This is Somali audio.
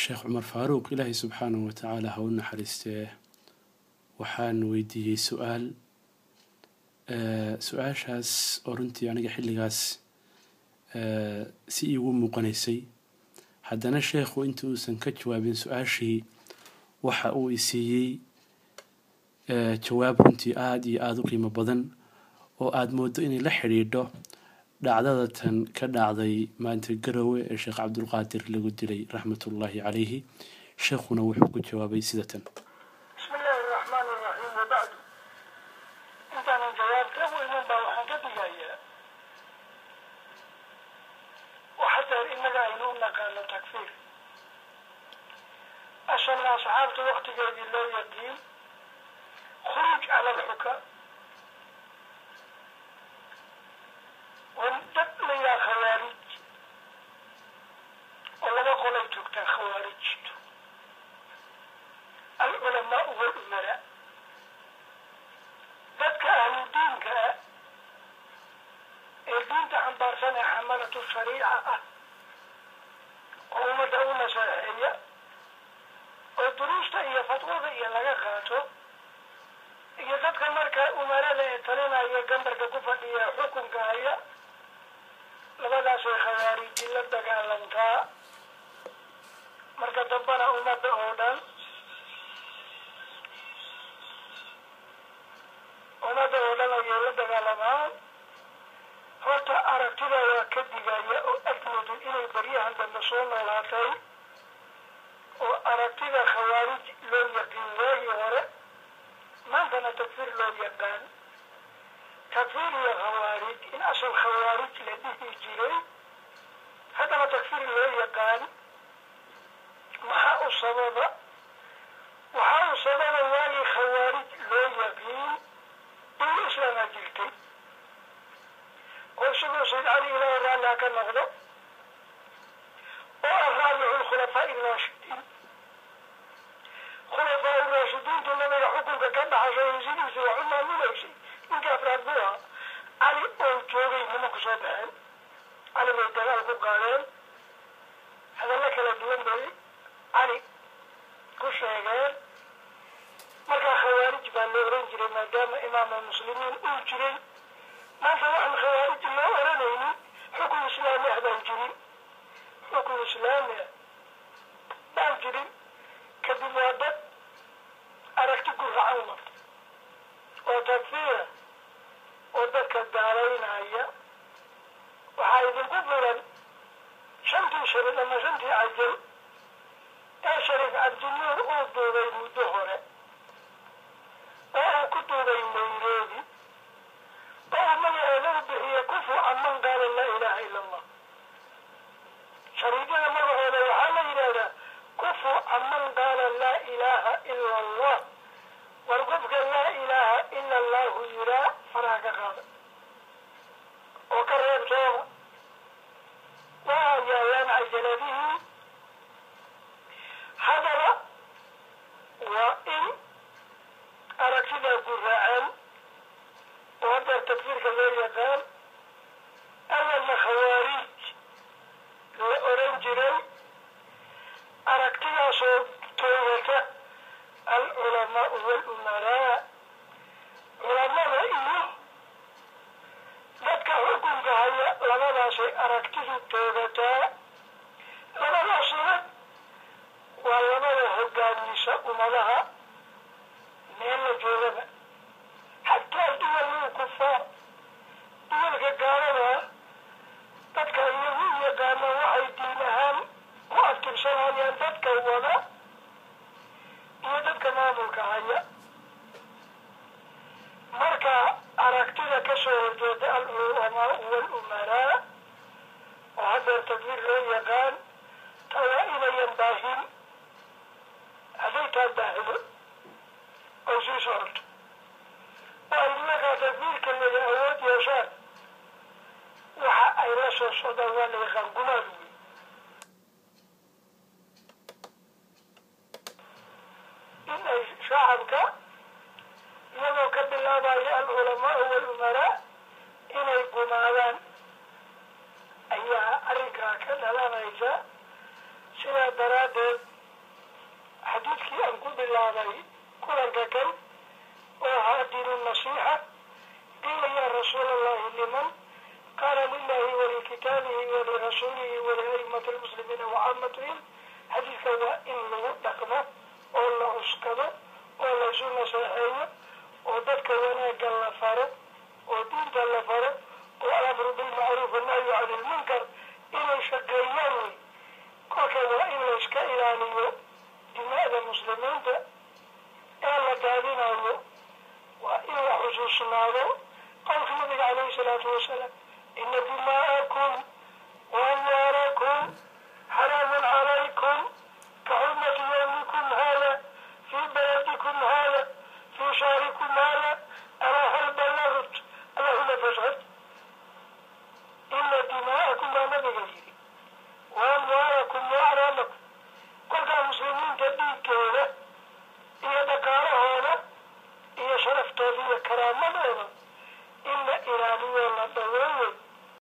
Sheekh Cumar Faaruuq, Ilaahay subxaanahu watacaala ha u naxariistee, waxaan weydiiyey su-aal, su-aashaas oo runtii aniga xilligaas si iigu muuqanaysay. Haddana sheekhu inta uusan ka jawaabin su-aashii, waxa uu isiiyey jawaab runtii aada iyo aada u qiimo badan oo aada mooddo inay la xidhiidho dhacdada tan ka dhacday maanta Garowe ee Sheekh Cabdulqaadir lagu dilay, raxmatullaahi calayhi. Sheekhuna wuxuu ku jawaabay sida tan: Bismi illaahi araxmaan araxiim. Wabacdu, intaanan jawaabta u iman baa waxaan ka digayaa oo xataa innaga aynu u naqaano takfiir, asalna asxaabta waktigeedii loo yaqiin khuruuj cala alxukaam, oo dad la yidhaha khawaarij, oo laba qolay joogtaa khawaarijtu: alculamaau walumaraa, dadka ahlu diinka ah ee diinta xambaarsan ee xamalatu shariica ah oo ummadda u naseexeeya oo duruusta iyo fatwada iyo laga qaato, iyo dadka marka umarada ee talinaya, gambarka ku fadhiya, xukunka haya. Labadaasay khawaariji la dagaalantaa. Marka dambana ummadda oo dhan, ummadda oo dhan ayay la dagaalamaan. Horta aragtida waa ka digaya oo admoodu inay baryahan dambe soo noolaatay, oo aragtida khawaarij loo yaqiin waagii hore, maantana takfiir loo yaqaan. Takfiir iyo khawaarij, in asal khawaarij la dhihi jiray haddana takfiir loo yaqaan, maxaa u sababa? Waxaa u sababa, waagii khawaarij loo yaqiin dowla islaamaa jirtay, oo isagoo Sayd Cali, Ilaahay raalliha ka noqdo, oo ah raabicu lkhulafaa'i raashidiin, khulafaa raashidiintu nabiga xukunka ka dhaxashay sidiisa wax u maamulaysay, ninka afraad buu ahaa. Cali oo joogay nimanku soo baxeen, Cali bay dagaal ku qaadeen, hadallo kala duwan bay Cali ku sheegeen. Markaa khawaarij baa loo oran jiray, maadaama imaam almuslimiin uu jiray. Maanta waxaan khawaarij loo oranaynin, xukun islaami ah baan jirin, xukun islaami ah baan jirin. Kadib waa dad aragti guracan wata oo takfiira oo dadka gaalaynaya. Waxaa idinku filan shantii shariif ama shantii cajal ee Shariif Cabdinuur uu duubay muddo hore, oo uu ku duubay Nairobi, oo uu magaceeda u bixiyey "Kufu can man qaala laa ilaaha ila Allah". Shariidyada magacooda waxaa la yidhahdaa "Kufu can man qaala laa ilaaha ila Allah". War qofka laa ilaaha ila Allahu yiraa faraha ka qaada oo ka reebtooma. Waa yaalaan cajaladihii. Haddaba waa in aragtidaa guraaceen oo haddeer takfiirka loo yaqaan, awalna khawaarij la oran jiray, aragtidaasoo toogata alculamaau walumaraa, culamada iyo dadka xukunka haya, labadaasay aragtidu toogataa. Labadaasina waa labada hogaamisa ummadaha meel la joogaba, xataa duwal kufaar, duwalka gaalada, dadka iyagu u yaqaano waxay diin ahaan ku abtirsanayaan, dadka wada iyo dadka maamulka haya. Marka aragtida kasoo horjeeda alculamaau walumaraa oo haddeer takfiir loo yaqaan, taa waa inayan baahin. Hadday taa baahido oy sii socoto oo ay nimankaa takfiirka laga awood yeeshaan, waxa ay la soo socdaan waa la yaqaan: gumaad wey. In ay shacabka, iyagoo ka bilaabaya alculamaau walumaraa, inay gumaadaan ayaa arrinkaa ka dhalanaysa. Sidaa daraaddeed Bilaabay kulanka kan oo ahaa diinu nasiixa. Qiila yaa rasuul Allahi, liman? Qaala lilahi walikitaabihi walirasuulihi waliaimati lmuslimiina wacaamatihim. Xadiidka waa in lagu dhaqmo oo la cuskado oo laysu naseexeeyo oo dadka wanaagga la faro oo diinta la faro oo alamru bilmacruuf annahyu can ilmunkar inay shaqeeyaan wey.